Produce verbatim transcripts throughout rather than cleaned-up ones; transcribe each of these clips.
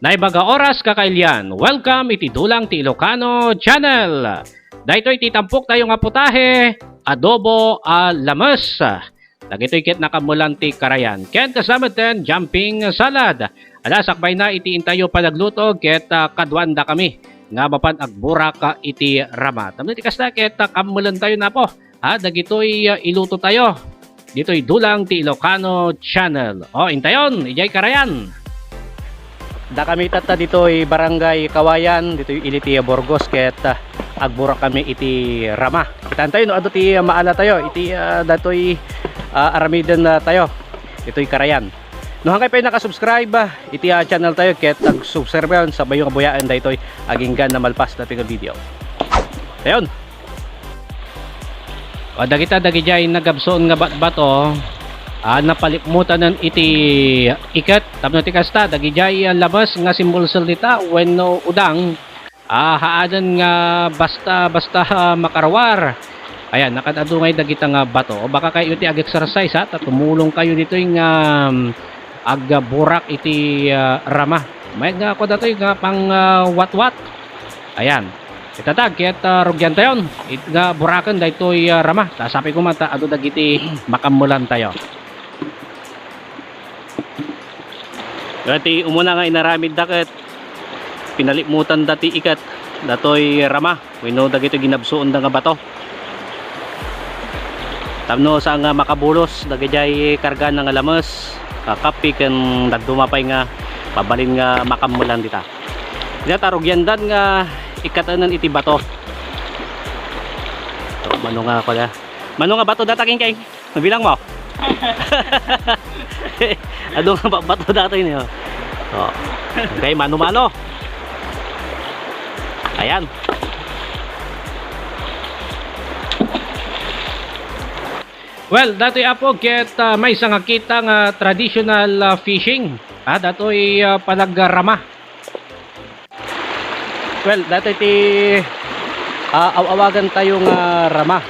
Naibaga oras, kakailian. Welcome iti Dulang ti Ilocano Channel. Daytoy ti tampok tayo nga putahe, adobo a lames. Dagitoy ket nakammulan ti karayan. Ken kasama ten jumping salad. Ala, sakbayna iti intayo panagluto ket, ah, kaduanda kami nga mapan agburak, ah, iti rama. Tapno ti kasta ket, ah, kammulan tayo napo. Ha, dagitoy, ah, iluto tayo. Ditoy Dulang ti Ilocano Channel. O, intayon, ijay karayan. Da kami tatta ditoy Barangay Kawayan, ditoy ili ti Burgos, ket, ah, agburak kami iti rama. Kitaan tayo no adu ti, ah, maala tayo iti, ah, datoy, ah, aramiden na tayo. Ditoy karayan. No hangkay pay nakasubscribe, ah, iti, ah, channel tayo, ket agsubscribe yon, sabayo nga buyaen daytoy aginggan na malpas datoy nga video. Ayon. O, dagita dagidiay nagabsuon nga batbato, ah, napalipmutanen iti iket. Tapno ti kasta, dagidiay, ah, lames nga simbulsel dita wenno udang, ah, haanen nga basta, basta, ah, makaruar. Ayan, nakad-adu ngay dagita nga bato. O, baka kayo ti ag-exercise, ha, ta tumulong kayo ditoy nga, um, agburak iti, ah, rama. Mayat nga ako datoy nga pang, ah, watwat. Ayan. Itatag, ket, ah, rugian tayon. It-, nga buraken daytoy, ah, rama. Ta sapay koma ta adu dagiti makammulan tayo. Dati umuna nga inaramid da ket pinalipmutan dati iket datoy rama wenno dagitoy ginabsuon da nga bato. Tapno sa nga makabulos dagidiay karga na nga lames, kakapi ken dadduma pay nga mabalin nga makammulan dita. Dita ta rugiandan nga ikatenen iti bato. So, mano nga ako da. Mano nga bato data, King King? Nabilang mo? Adu nga ba-, bato data ini, oh. Oh. Okay, mano-mano. Ayan. Well, datoy apo ket, ah, maysa nga kita nga traditional, ah, fishing. Ah, datoy, ah, panagrama. Well, datoy ti, ah, aw-awagan tayo nga rama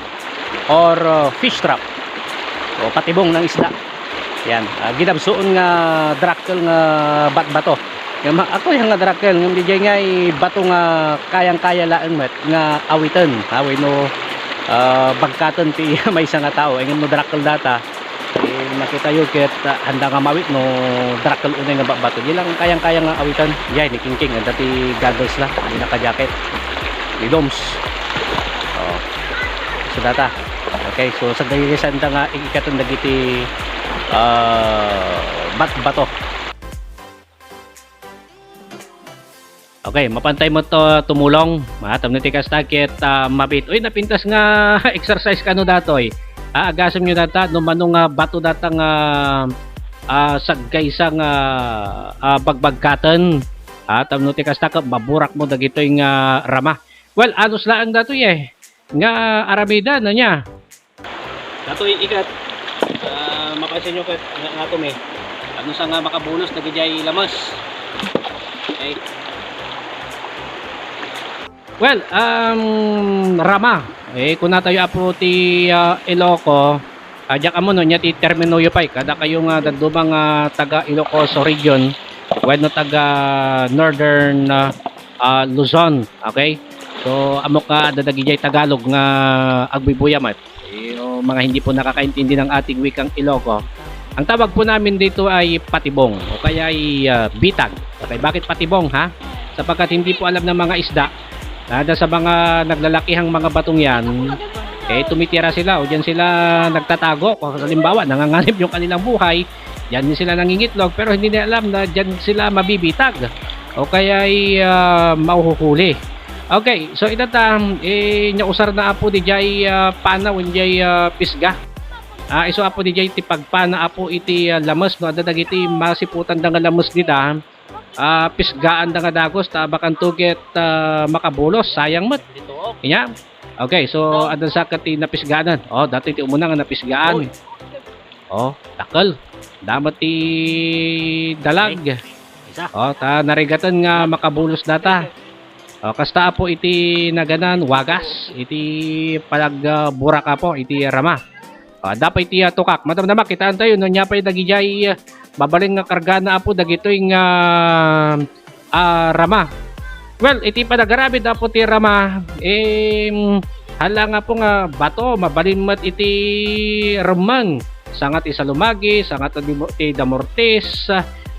or, ah, fish trap o patibong ng isda. Yan, ah, ginabsuon nga drakkel nga batbato. Nga ma-, ako yan nga drakkel, ngem diay ngay bato nga kayang-kaya laeng met nga awiten, ha, wenno, ah, bagkaten ti maysa nga tao. Ngem no drakkel data, eh, makita yo ket, ah, handa nga mawit no drakkel unay nga batbato. Di lang kayang-kaya nga awitan. Yay, ni King King, adda ti goggles la, di naka-jacket. Ni Doms. Oh. So, data. Okay, so, sa dagiti sanda nga ikikaten dagiti, ah, batbato. Okay, mapantay mo to tumulong. Ah, tapno ti kasta ket, ah, mabit. Uy, napintas nga exercise kano datoy. Ah, agasem yo data, no mano nga bato data nga, ah, saggaysa nga, ah, bagbagkaten. Ah, tapno ti kasta ket maburak mo dagitoy nga rama. Well, anus laeng datoy eh. Nga aramida, ania? Datoy iket, ah, mapansin nyo ket nga, nga kami. Ano sa nga makabulos, dagidiay lamas. Okay. Well, um, rama. Eh, kuna tayo apo ti, ah, Iloco. Ah, diak ammo no, nia ti termino yo pay. Kada kayo nga dadduma nga taga Ilocos region, wenno taga Northern, ah, ah, Luzon. Okay? So, amok nga adda dagidiay Tagalog nga agbuybuya met. Eh, o mga hindi po nakakaintindi ng ating wikang Ilocos, ang tawag po namin dito ay patibong o kaya ay, ah, bitag. Okay, bakit patibong, ha? Sapagkat hindi po alam ng mga isda na da sa mga naglalakihang mga batong yan, eh, tumitira sila o diyan sila nagtatago. Kung halimbawa, nanganganib yung kanilang buhay, diyan din sila nangingitlog, pero hindi nila alam na diyan sila mabibitag o kaya ay, ah, mahuhuli. Okay, so itata, eh, nia usar na apo didiay, ah, pana wendiay, ah, pisga. Ah, isu apo didiay ti pagpana apo iti, ah, lames, no? Adda dagiti masiputan da nga lames dita. Ah, pisgaan da nga dagus, ta bakanto ket, ah, makabulos, sayang met. Inya? Okay, so adda sa ket ti napisgaanan. Oh, datoy ti umuna nga napisgaan. Oh, dakkel. Damo ti dalag. Isa. Oh, ta narigaten nga makabulos data. Oh, kasta apo iti naganan, wagas, iti palag, ah, burak apo, iti rama. Ah, dapay ti, ah, tukak. Madamdama, kitaan tayo, no, nia pay dagidiay, ah, mabalin nga kargana apo, dagitoy nga, ah, rama. Well, iti panagaramid apo ti rama, em, hala nga apo nga bato, mabalin met iti remmeng. Sanga ti salumagi, sanga ti dimo-, ti damortis,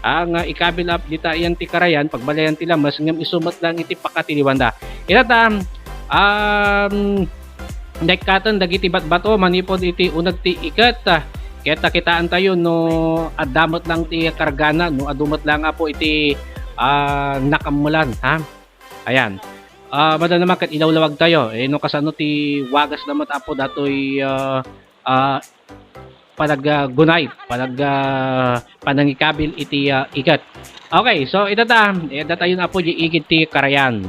ah, nga ikabil up dita ayan ti karayan, pagbalayan ti lames, ngem isu met lang iti pakatiliwanda. Ita ta, um, naikkaten dagiti batbato manipud iti uneg ti iket, ah, ket kitaentayo no adda met lang ti kargana, no adu met lang apo iti, ah, nakammelan, ha? Ayan. Ah, madam naman ket ilawlawagtayo, eh, no kasano ti wagasna met apo datoy, ah, ah, panag-, ah, gunay, panag-, ah, panangikabil iti, ah, iket. Okay, so ita ta, eh, datayon apo di igid ti karayan.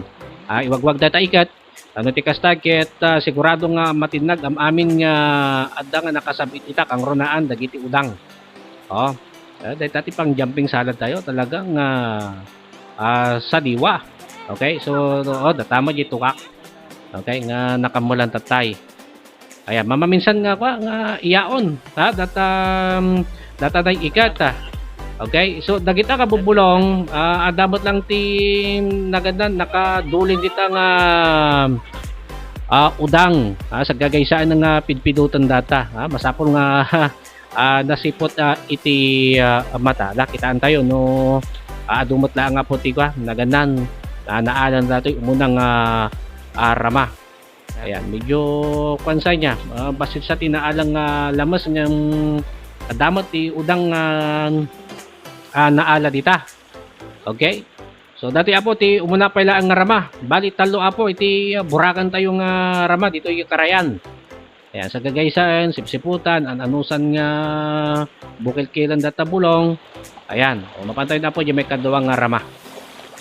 Ah, iwagwagda ta iket. Ano ti kasta ket, ah, sigurado nga matinnag am-amin nga adda nga nakasab-it ita, kangrunaan dagiti udang. Oh, eh, dayta ti pang-jumping salad tayo, talagang, ah, ah, sadiwa. Okay, so, oh, datama di tukak. Okay, nga nakammelan tatay. Ayan, mamaminsan nga kwa, nga iyaon, ha, data, um, data na ikat, ha. Okay, so dagita kabubulong, ah, adda met lang ti nagadan, nakadulin dita nga, ah, udang, ha, sa gagaysaan nga pidpidutan data, ha, masapul nga, ah, nasipot, ah, iti, ah, mata. La, kitaentayo no, ah, adu met laeng apo ti kwa, naganan, ah, naalan datoy umunang, ah, ah, rama. Ayan, medyo kuwan sa niya, ah, bassit sa ti naalang, ah, lames ngem adda met ti udang nga, ah, naala dita. Okay? So, dati apo ti umuna pay laeng nga rama. Bali, tallo apo iti, ah, burakan tayo nga rama ditoy karayan. Ayan, sa gagaysaen, sipsiputan, an-anusan nga bukilkilan data bulong. Ayan, o, mapan tayo na po, di may kadua nga rama.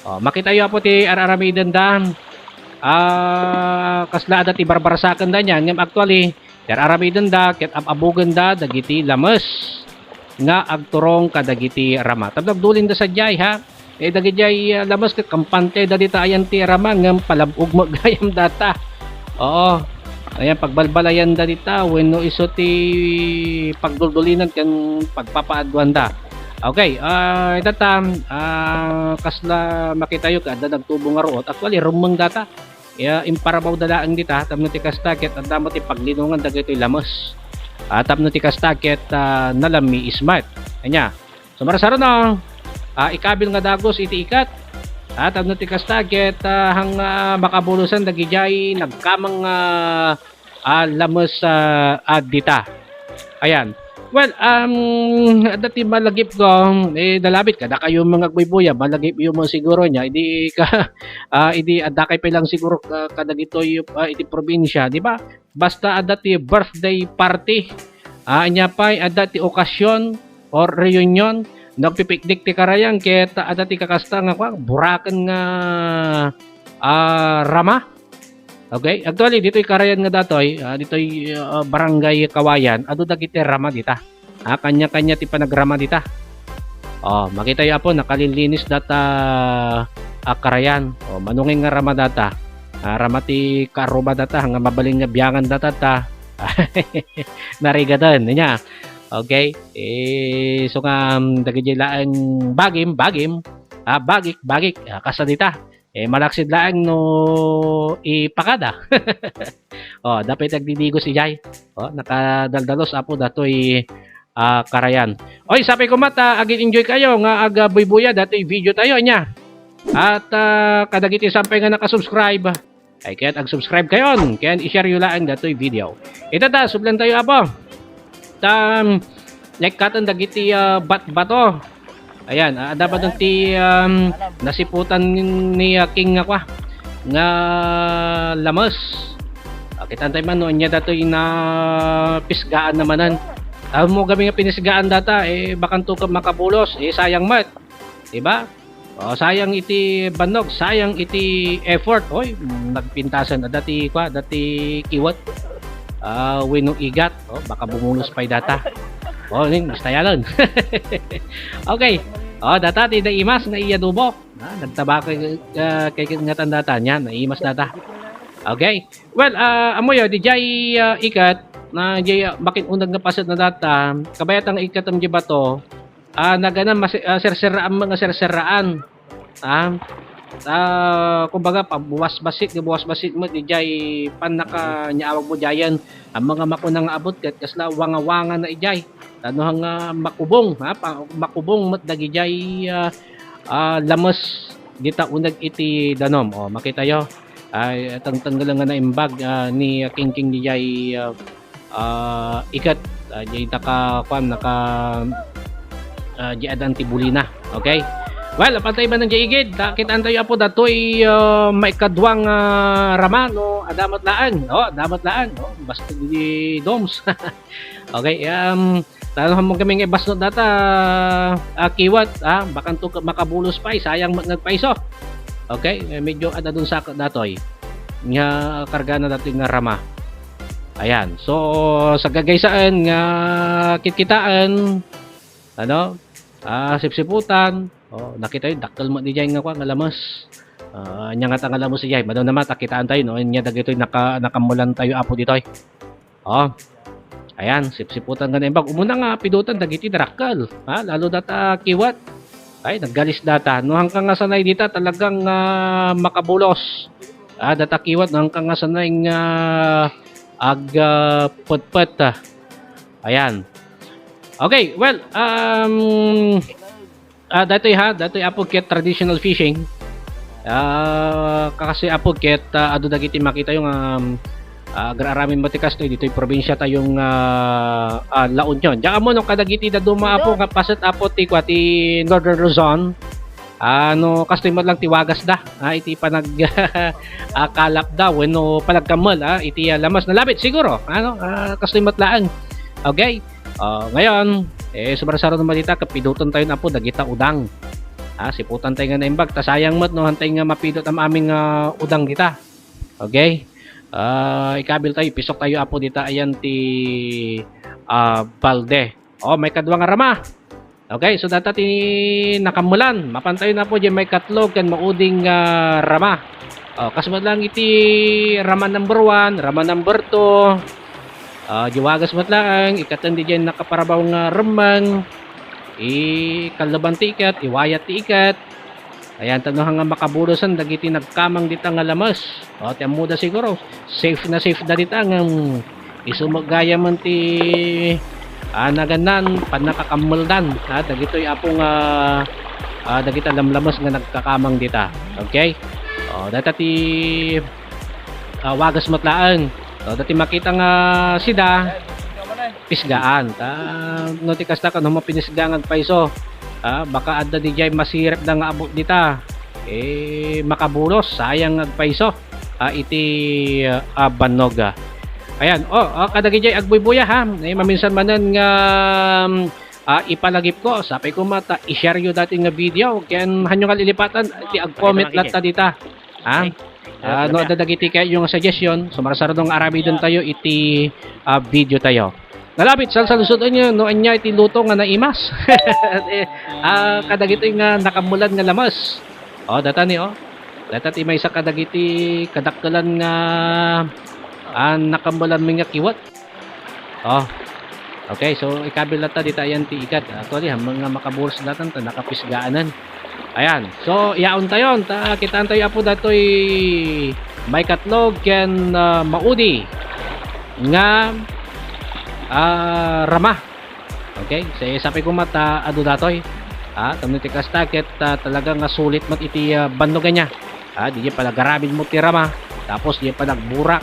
O, makita yo apo ti ar-aramiden da. Ah, kasla adda ti barbarsaken da niya. Ngem actually, ti ar-aramiden da, ket ab-abugen da, dagiti lames nga agturong kadagiti rama. Tapno agdulin da sadiay, ha? Eh, dagidiay, ah, lames ket kampante da dita ayan ti rama ngem palab-og met gayam data. Oo. Ayan, pagbalbalayan da dita wenno isu ti pagduldulinan ken pagpapaaduan da. Okay, ah, ita ta, ah, kasla makitayo ket adda nagtubo nga ruot. Actually, rummeng data. Ya, imparabaw da laeng dita, tapno ti kasta ket adda met ti paglinongan dagitoy lames. Ah, tapno ti kasta ket, ah, nalami ismat. Ania, sumarsaruno, ah, ikabil nga dagus iti ikat. Ah, tapno ti kasta ket, ah, hang, ah, makabulosan dagidiay nagkamang, ah, ah, lames, ah, ah, dita. Ayan. Well, um, adda ti malagipko, eh, nalabit kadakayo mga agbuybuya, malagipyo mo siguro niya, idi ka, ah, idi adda kay pa lang siguro ka-, kadagitoy, ah, iti probinsya, di ba? Basta adda ti birthday party, ah, ania pay, adda ti okasyon or reunion, nagpipiknik ti karayan, ket adda ti kakasta nga, kwa, buraken nga, ah, rama. Okay? Actually, ditoy karayan nga datoy, ah, ditoy, ah, barangay Kawayan, adu dagiti rama dita. Ah, kanya-kanya ti panagrama dita. Oh, makita yo apo, nakalinlinis data, ah, karayan. Oh, manungay nga rama data. Ah, rama ti karuba data, nga mabalin nga biangan data ta. Narigadan, niya. Okay? Eh, so nga, um, dagiti laeng bagim, bagim. Ah, bagik, bagik. Ah, kasta dita. Eh, malaksid laeng no ipakada. Oh, dapay ti agdidigos idiay. Oh, nakadaldalos apo datoy, ah, karayan. Oy, sapay ko met, ah, agin-enjoy kayo nga aga-buybuya datoy video tayo, ania. At, ah, kadagiti sapay nga nakasubscribe, ay ket ag-subscribe kayon, ken i-share yo laeng datoy video. Ita ta, sublan tayo, apo. Ta, like katen dagiti, ah, batbato. Ayan, ah, adda pa ti, um, nasiputan ni, ni, ah, King nga kwa, nga lames. Ah, kitaan tayo man, no, anya datoy na pisgaan naman. Alam mo, gabi nga pinisgaan data, eh, bakanto ka makabulos, eh, sayang met. Diba? Oh, sayang iti bannog, sayang iti effort. Oy, nagpintasan na dati, kwa, dati kiwat. Ah, wenno igat. Oh, baka bumulos pay data. Oh, nin, basta yalan. Okay. Oh, data ti naimas nga iya dubo. Ah, nagtaba kay, ah, kay ngatan data niya, naimas data. Okay. Well, ah, amoyo, di jay, ah, ikat, na jay, ah, makin unag nga paset na data, kabayatan nga ikat am di bato, ah, nagana mas-, ah, serseraan, mga serseraan. Ah, ah, kumbaga, pabuwasbasit nga buwasbasit met idiay pannaka-, nia awagmo diayen. Ammom nga makuna nga abutket, kasla wangawangana idiay. Tano nga makubong, ha? Pa-, makubong met dagidiay, ah, ah, lames dita uneg iti danum. O, makitayo. Ay, tengtengngelen nga naimbag, ah, ni Kingking didiay, ah, ah, iket, ah, diay naka-, kuan, naka-, ah, diay adan ti bulina. Okay? Well, apantay man diay igid, ta kitaentayo, Apo, datoy, ah, maikadua nga rama, no? Adda met laeng. O, adda met laeng. O, basta di Doms. Okay, um, tano mo kami nga ibasnot data, ah, kiwat, ah, bakanto ka-, makabulos pay, sayang met nga agpayso. Okay, eh, medyo adda dunsaket datoy. Nga kargana datoy nga rama. Ayan. So, sa gagaysaen nga kitkitaen, ano, ah, sipsiputan. O, nakitayo, dakkel met diay nga kuan, nga lames. Ah, ania ngata nga lames diay? Madamdama ta kitaentayo, no? Ania dagitoy naka-, nakammulantayo, Apo, ditoy. O. Ayan, sipsiputan nga naimbag. Umuna nga pidotan dagiti darakkel. Ha? Lalo data kiwat. Ay, naggalis data. No, hangka nga sanay dita, talagang, ah, makabulos. Ah, data kiwat, no, hangka nga sanay nga ag, ah, petpet, ah. Ayan. Okay, well, um, ah, datoy, ha, datoy, Apo, ket traditional fishing. Ah, kastoy, Apo, ket, ah, adu dagiti makitayo nga, um, ah, agraramid met ti kastoy ditoy probinsia tayong, ah, ah, La Union. Diak ammo no kadagiti dadduma, Apo, nga paset, Apo, ti kua ti Northern Luzon. Ah, no, kastoy met lang ti wagasda, ah, iti panag-, ah, kalapda wenno panagkammel, ah, iti, ah, lames. Nalabit siguro, ano, ah, kastoy met laeng. Okay? Ah, ngayon, eh, sumarsaruno met dita, ket pidotantayon, Apo, dagita udang. Ah, siputantayo nga naimbag, ta sayang met no, hantay nga mapidot am-amin nga udang dita. Okay? Ah, ikabiltayo, ipisoktayo, Apo, dita, ayan ti, ah, balde. O, maikadua nga rama. Okay, so data ti nakammulan. Mapantayo, Apo, diay maikatlo ken mauding nga rama. O, kas met lang iti rama number one, rama number two. Ah, diay wagas met laeng, ikaten diay nakaparabaw nga remmeng. Ikalleban ti iket, iwayat ti iket. Ayan, tano nga makabulosen dagiti nagkamang dita nga lames. O, ti ammoda siguro, safe na safe da dita ngem isu met gayamen ti, ah, nagannan, pannakakammeldan, ha, dagitoy, Apo, nga, ah, dagita lamlames nga nagkakamang dita. Okay? O, data ti, ah, wagas met laeng. O, dati makita nga sida, pisgaan. Ta, no ti kasta, kano mapinisga nga agpayso. Ah, baka adda diay masiripda nga abut dita. Eh, makabulos, sayang nga agpayso. Ah, iti, ah, bannog, ah. Ayan, o, ah, kadagiti agbuybuya, ha. Eh, maminsan manen nga, um, ah, ipalagipko, sapay koma ta i-share yo dati nga video. Ken hanyo nga lilipatan, ti ag-comment latta dita. Ha? Okay. Ah, no, adda dagiti kayatyo nga suggestion, sumarsaruno nga aramidentayo iti, ah, video tayo. Nalabit, salsaludsodyo no ania iti luto nga naimas. Ah, kadagitoy nga nakammulan nga lames. O, data ni, o. Data ti maysa kadagiti kadakkelan nga, ah, nakammulan mi nga kiwat. O. Okay, so ikabil latta dita ayan ti iket. Actually, ammom nga makabulos datan ta nakapisgaanen. Ayan. So, yaontayon. Ta, kitaentayo, Apo, datoy maikatlo ken, ah, maudi nga, ah, rama. Okay? Sa, sapay koma ta adu datoy. Ah, tapno ti kasta ket, ah, talaga nga sulit met iti, ah, bannogan niya. Ah, diay panagaramid mo ti rama, tapos diay panagburak.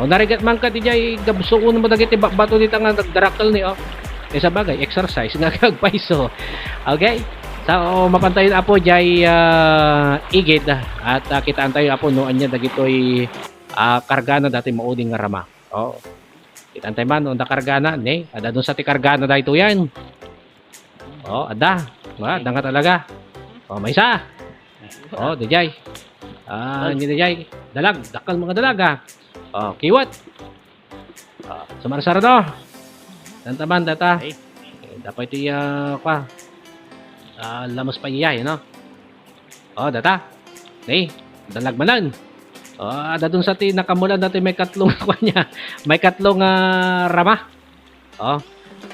O, narigat man ket diay gabsuon mo dagiti ba-, bato dita nga nagdarakkel ni, o. Eh, sabagay, exercise nga agpayso. Okay? So, mapantayon, Apo, diay, ah, igid, at, ah, kitaentayo, Apo, no ania dagitoy, ah, kargana dati maudi nga rama. O. Kitaentayo man, no, adda kargana, ne? Adda dunsa ti kargana daytoyen. O, adda. Wa, adda nga talaga. O, maysa. O, diay. Ah, ania diay? Dalag, dakkel nga dalag, ah. O, kiwat. O, sumarsaruno. Dantaman, data. Okay. Eh, dapat iti, ah, kwa. Ah, lames pay diay, no? O, data. Okay. Dalag manen. O, adda dunsa ti nakammulan dati maikatlo nga kua niya. Maikatlo nga rama. O.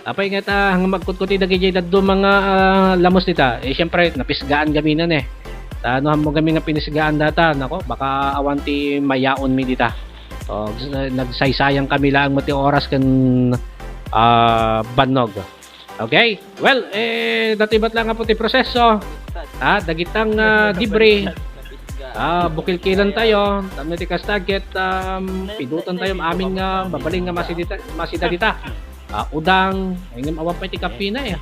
Apay nga ta, nga magkutkuti dagiti dadduma nga, ah, lames dita. Eh, siyempre, napisgaan gamin, eh. Ta no ammo kami nga pinisgaan data, nako, baka awan ti mayaonmi dita. So, nagsaysayan kami laeng met ti oras ken, ah, bannog. Okay? Well, eh, datoy met laeng apo ti proseso. Ah, dagitang, ah, debris. Ah, bukilkilan tayo. Tapno ti kasta ket, um, pidutan tayo amin nga mabalin nga masida dita, masida dita. Ah, udang, ay ngem awan pay ti kapina eh.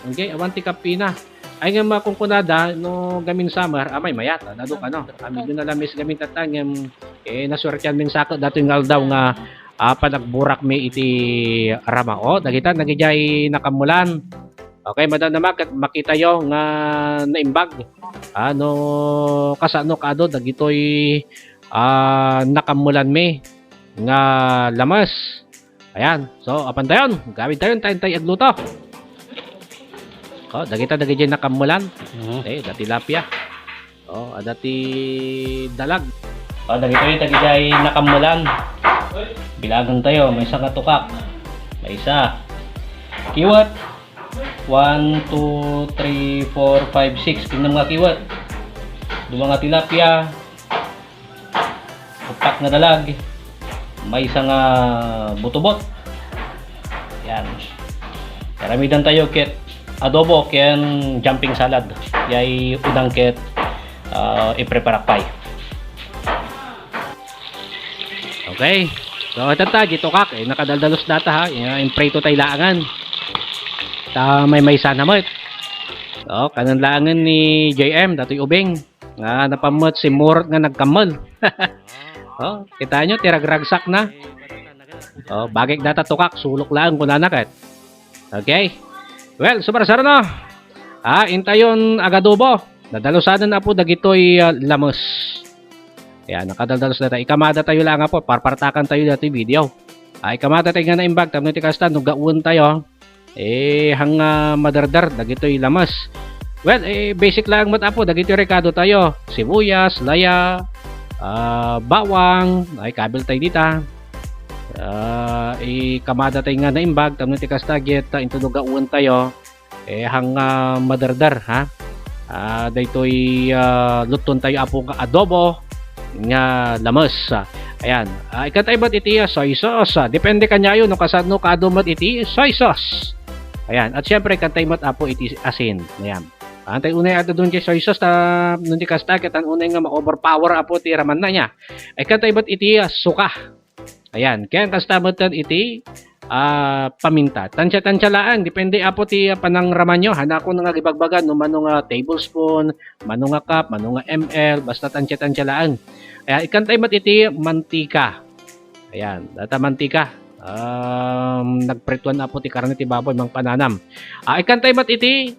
Okay, awan ti kapina. Ay ngem makunkunada no gamin summer, amay mayat, ah, naduk, ano. Ah, medyo nalamis gamin tatta ngem, eh, nasuertianmin sa ket datoy nga aldaw nga, ah, panagburakmi iti rama. O, dagita nagidiay nakammulan. Okay, madam naman, ket makitayo nga naimbag. Ah, no kasano kado dagitoy, ah, nakammulanmi nga lames. Ayan. So, apan dayon, gawid tayon, tayon tayo agluto. O, dagita dagidiay nakammulan. Mhm. Eh, da tilapia. O, adda ti dalag. O, dagitoy dagidiay nakammulan. Bilangan tayo, maysa nga tukak. Maysa. Kiwet. One, two, three, four, five, six. Pingngam nga kiwet. Dua nga tilapia. Upat nga dalag. Maysa nga butubot. Yan. Aramidan tayo ket adobo ken jumping salad. Diay udang ket, ah, ipreparak pay. Okay. So, ita ta, diay tukak, eh, nakadaldalus data, ha. Ya, imprito tay laangan. Ta maymaysa na met. So, kanan laangan ni J M, datoy ubing. Nga, napan met simmurot nga nagkammel. O, kita nyo, ti ragragsak na. O, bagik data tukak, sulok laeng, kunana ket. Okay. Well, sumarsarano. Ah, intayon agadobo. Nadalusanen, apo, dagitoy, ah, lames. Ayan, nakadaldalus data. Ikamada tayo lang, apo. Parpartakan tayo datoy video. Ah, ikamada tayo nga naimbag. Tapno ti kasta, no gauen tayo. Eh, hang, ah, madardar, dagitoy lames. Well, eh, basic lang met, apo. Dagitoy rekado tayo. Sibuyas, laya, ah, bawang. Ay, kabil tayo dita. Ah, ikamada tayo nga naimbag. Tapno ti kasta, ket, ah, inton no gauen tayo. Eh, hang, ah, madardar, ha? Ah, daytoy, ah, lutton tayo, apo, nga adobo nga lames. Ayan. Ah, ikkan tayo met iti, ah, soy sauce. Ah, depende kaniayo no kasano kado met iti soy sauce. Ayan. At syempre, ikkan tayo met, apo, iti asin. Ayan. Antay unay adda dun ti soy sauce, ta, no ti kasta, ket unay nga ma-overpower, apo, ti ramanna niya. Ikkan tayo met iti, ah, suka. Ayan, ken kasta metten iti, ah, paminta. Tansia-tansia laeng, depende, apo, ti, ah, panangramanyo. Hanakon nga agibagbaga no mano nga tablespoon, mano nga cup, mano nga M L, basta tansia-tansia laeng. Ayan, ikkan tayo met iti mantika. Ayan, data mantika. Um, nagprituan, apo, ti karne ti baboy, mangpananam. Ah, ikkan tayo met iti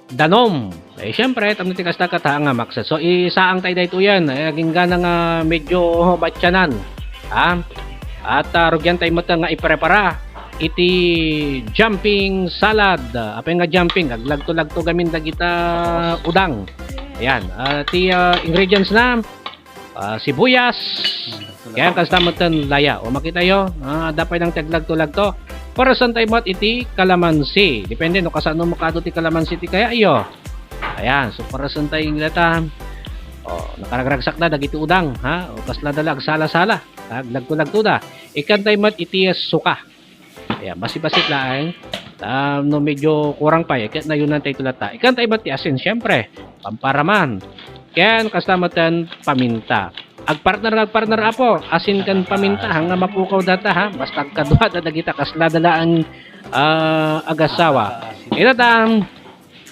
danom. Eh, siyempre, tapno ti kasta ket, ha, nga makset. So, isaang tayo daytoyen. Eh, agingga nga medyo batyanan. Ha? At, ah, rugian tayo met nga iprepara iti jumping salad. Apay nga jumping, aglagto-lagto gamin dagita udang. Ayan. Ah, ti, ah, ingredients na, ah, sibuyas. Ken kasta metten laya. O, makitayo, ah, adda pay lang ti aglagto-lagto. Parasen tayo met iti kalamansi. Depende no kasano makado ti kalamansi ti kayayo. Ayan, so parasen tayo ing data. O, nakaragragsak na dagiti udang, ha? O, kasla da la agsala-sala. Ha? Aglagto-lagto da. Ikkan tayo met iti suka. Ayan, basi-basit laeng. Ah, no medyo kurang pay, ket nayonan tayo latta. Ikkan tayo met ti asin, siyempre. Pamparaman. Ken kasta metten paminta. Agpartner, agpartner, apo. Asin ken paminta, hanga mapukaw data, ha. Basta agkadua da dagita, kasla da laeng, ah, agasawa. Ita ta,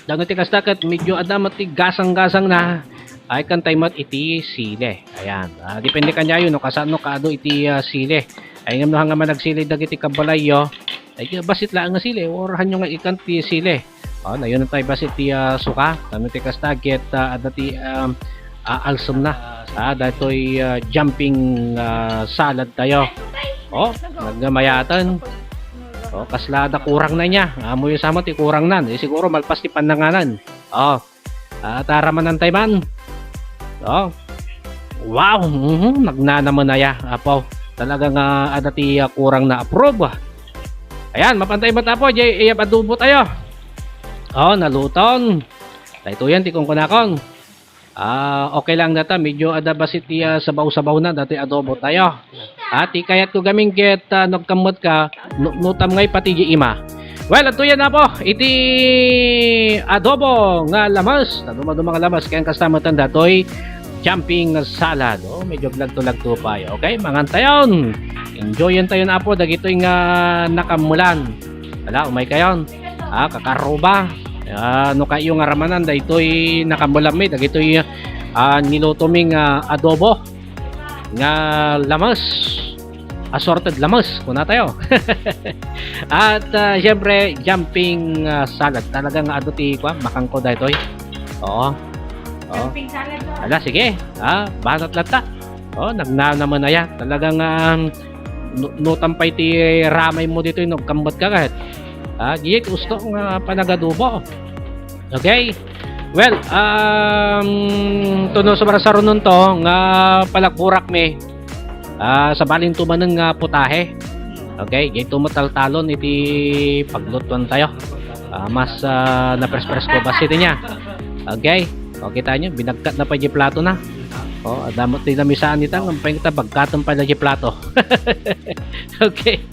tapno ti kasta ket medyo adda met ti gasang-gasang na. Ay, ikkan tayo met iti sili. Ayan. Ah, depende kaniayo no kasano kado iti, ah, sili. Ay, ngem no hanga managsili dagiti kabalayyo, ay, basit laeng nga sili. Orahanyo nga ikkan ti sili. O, nayonan tayo basit ti, ah, suka. Tapno ti kasta ket, ah, adda ti, um, ah, alsem na. Ah, daytoy, ah, jumping, ah, salad tayo. O, nagmayaten. O, kasla da kurang na niya. Amoyo sa met ti kurang nan. Eh, siguro malpas ti pannanganan. O, at aramanan tayo man. O. Wow! Mhm, nagnanaman aya, apo. Talaga nga adda ti, ah, kurang na approve. Ayan, mapan tayo met, apo. Jay, iya, adobo tayo. O, naluton. Ito yan, ti kunkunakon. Ah, okay lang data, medyo adda bassit ti, ah, sabaw-sabaw na, datoy adobo tayo. Ah, ti kayat ko gamin ket, ah, nagkammot ka, nu-, nutam ngay pati di ima. Well, adtoy yan, apo, iti adobo nga lamas. Naduma-duma nga lamas, kaya kasta metten datoy jumping salad. Oh, medyo lagto-lagto pa. Okay, mangan tayon. Enjoyan tayon, apo, dagitoy nga nakammulan. Ala, umay kayon. Ah, kakaruba. Ah, no kayo nga ramanan, daytoy nakammulanmi, dagitoy, ah, nilutomi nga adobo nga lamas. Assorted lamas, kuna tayo. At, ah, siyempre, jumping, ah, salad. Talagang adu ti, kwa, makangko daytoy. Oo. Oo. Jumping salad, no? Ala, sige. Ah, banat latta. Oh, nagnanaman aya. Talagang, um, nu-, nutam pay ti ramay mo ditoy, no, kambat ka ket. Ah, giyay ti usto nga panagadubo. Okay? Well, um, tuno sa barasarunon to, nga palagburak mi. Ah, sabalin to manen nga putahe. Okay, gayto met taltalon iti paglutuan tayo. Ah, mas, ah, napres-presko bassit iti niya. Okay? O, kita nyo, binagkat na pay di plato na. O, adda met ti lamisaan ita, ngem pay kita bagkaten pay di plato. Okay.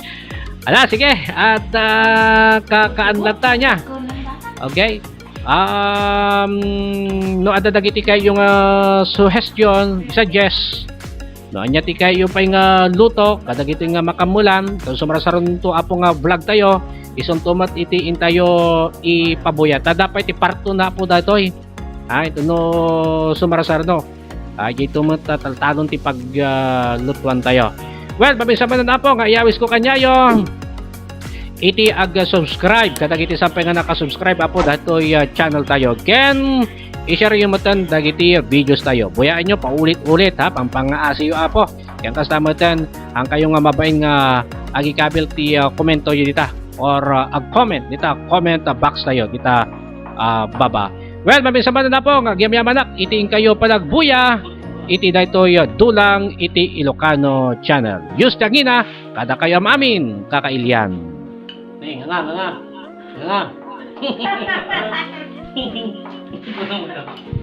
Ala, sige. At, ah, ka-, kaan latta niya. Okay. Um, no adda dagiti kayo nga suggestion, suggest, no, ania ti kayo pay nga luto, kadagitoy nga makammulan, ken sumarasaronto, apo, nga vlog tayo, isunto met iti intayo ipabuya. Ta adda pay ti part two na, apo, daytoy. Ay, ito no sumarasar, no. Ah, dito met, ah, taltalon ti pag, ah, lutuan tayo. Well, paminsan man, apo, nga iyawis ko kanyayo iti ag-subscribe. Kadagiti sampay nga nakasubscribe, apo, datoy, ah, channel tayo. Ken, i-share yo metten dagiti videos tayo. Buyaan nyo, paulit-ulit, ha, pampangaasiyo, apo. Ken kasta metten, ang kayo nga mabain nga agikabil ti, ah, komento yo dita or, ah, ag-comment dita, comment, ah, box tayo dita, ah, baba. Well, maminsan man, apo, nga agyamyamanak iti inkayo panagbuya iti daytoy, ah, Dulang iti Ilocano Channel. Diyos ti angina, kadakayo am-amin, kakailian. Ni, nga, nga, nga. Nga.